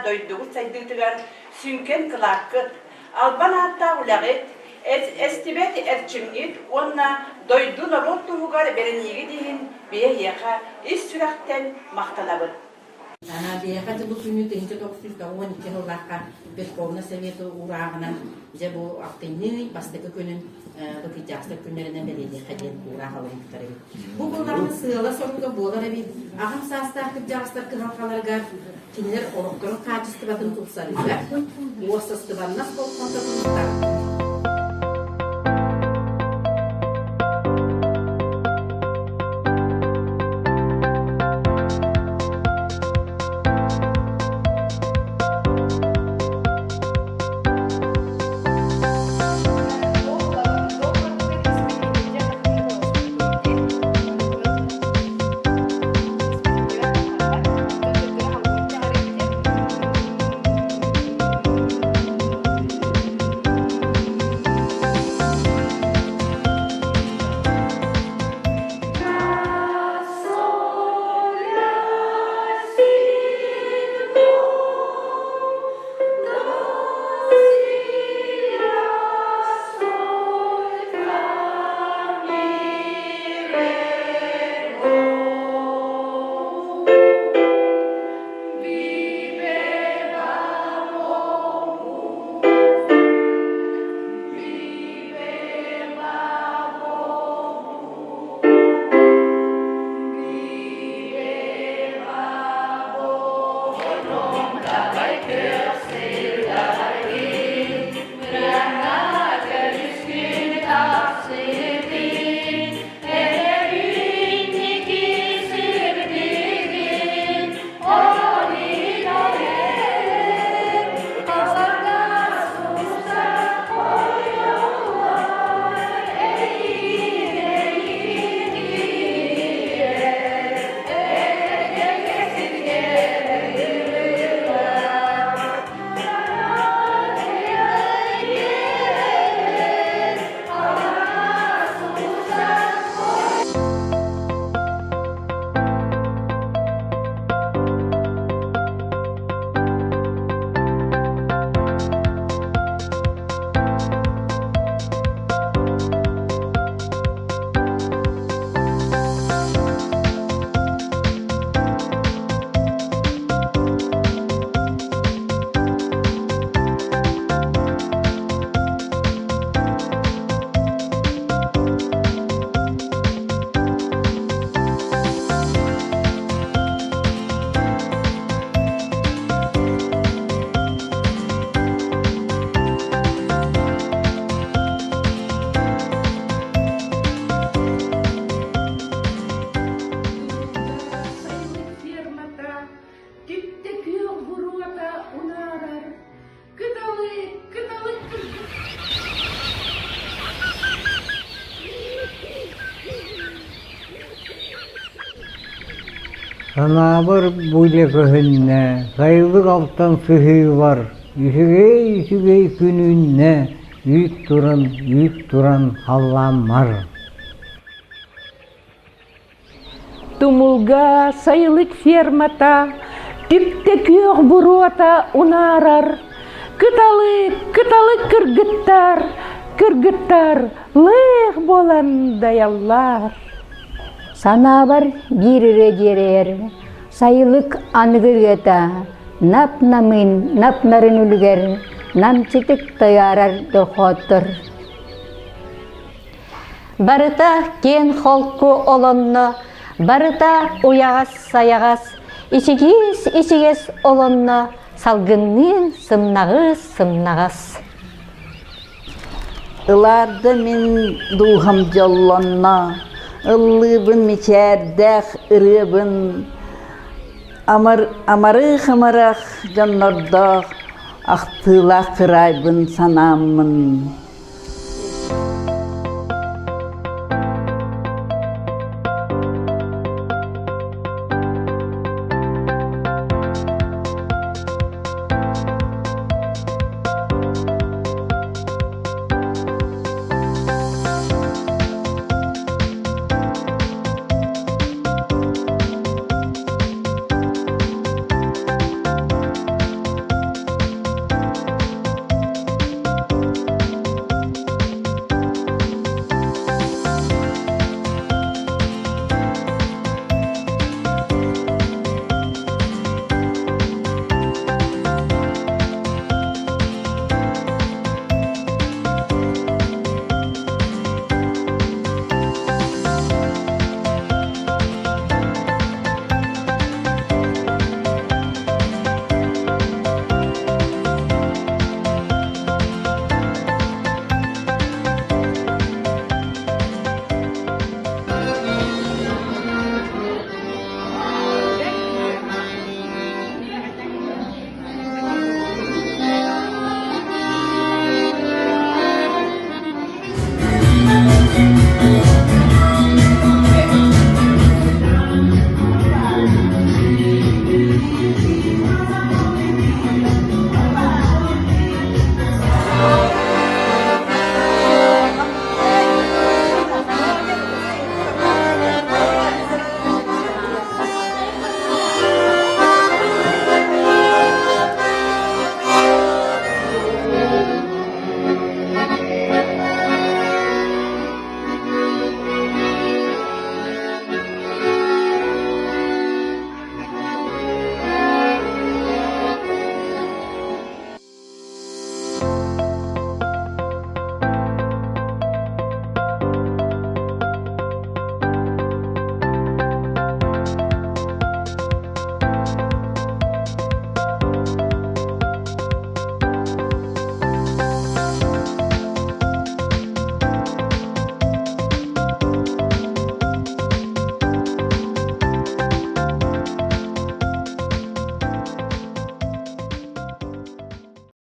дойдугут сайдыытыгар сүҥкэн кылааккыт, албан ааттаах үлэҕит, эстибэт эрчимҥит уонна дойду норуот туһугар бэриниигит иһин биһиэхэ ис сүрэхтэн махтанабыт. Биһиэхэ дьэ бу күнү 1992 сыллаахха Верховный Совет уурааҕынан дьэ бу алтынньы бастакы күнүн бу кырдьаҕастар күннэринэн бэлиэтиэххэ диэн уураах ылыммыттар эбит. Бу буоллаҕына сыала-соруга буолар эбит. Аҕам саастаах кырдьаҕастар кыһалҕаларыгар кинилэр олохторун хаачыстыбатын тупсарыыга уопсастыбаннас болҕомтотун тардыы. Түптэ күөх буруота унаарар, кыталык, кыталык Санаабар бу илэ көһүннэ, сайылык алтан сыһыыбар, үчүгэй-үчүгэй күн үүннэ, үүт туран, үүт туран халлааммар. Тумулга сайылык фермата түптэ күөх буруота унаарар, кыталык, кыталык кыргыттар, кыргыттар лыах буолан дайаллар. Санаабар биир ырыа дьиэрэйэр, сайылык аныгы ырыата, нап-намыын, нап-нарын үлүгэр, намчытык тайаарар дохооттор. Барыта киэн холку олонно, барыта уйаҕас-сайаҕас, ичигиис-ичигэс олонно, салгынныын сымнаҕыс-сымнаҕас. Ылаарда мин дууһам дьоллонно, ыллыыбын мичээрдээх ырыабын, амар амарыых-амарах дьоннордоох ахтыылаах кыраайбын санааммын.